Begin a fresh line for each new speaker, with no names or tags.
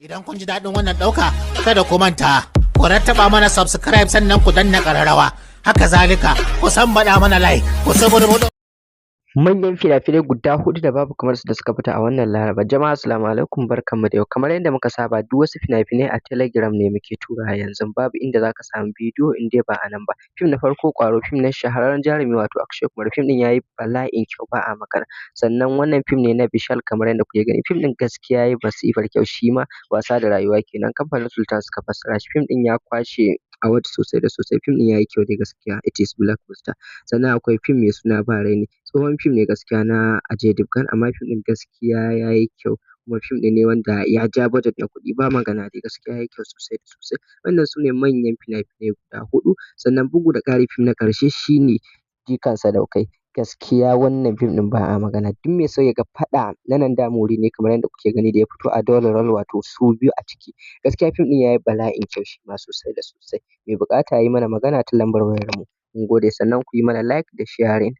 Idan kun ji daɗin wannan ɗauka, kada ku manta, ku rattaba mana subscribe, sannan ku danna ƙararrawa. Haka zalika, ku sambaɗa mana like, ku suburbuɗo.
Manyan fina-finai guda huɗu da babu kamar su da suka fita a wannan Laraba. Jama'a, assalamu alaikum, barkanmu da yau. Kamar yadda muka saba, duk wasu fina-finai a Telegram ne muke turawa yanzu, babu inda za ka samu bidiyo in dai ba a nan ba. Fim na farko, Ƙwaro, fim na shahararren jarumi wato Akshay Kumar. Fim ɗin ya yi bala'in kyau, ba a magana. Sannan wannan fim ne na Vishal kamar yadda kuke gani. Fim ɗin gaskiya ya yi masifar kyau, shi ma wasa da rayuwa kenan. Kamfanin Sultan suka fassara shi. Fim ɗin ya kwashe award sosai da sosai. Fim ɗin ya yi kyau dai gaskiya, it is blockbuster. Sannan akwai fim mai suna Ba Raini. Tsohon fim ne gaskiya na Ajay Devgn, amma fim ɗin gaskiya ya yi kyau, kuma fim ɗin ne wanda ya ja budget na kuɗi, ba magana dai, gaskiya ya yi kyau sosai da sosai. Wannan su ne manyan fina-finai guda huɗu. Sannan bugu da ƙari, fim na ƙarshe shi ne Jikan Sadaukai. Gaskiya wannan fim ɗin ba a magana. Duk mai so ya ga faɗa na Nanda Muri ne kamar yadda kuke gani da ya fito a dual role, wato su biyu a ciki. Gaskiya fim ɗin ya yi bala'in kyau shi ma sosai da sosai. Mai buƙata ya yi mana magana ta lambar wayarmu. Mun gode, sannan ku yi mana like da sharing.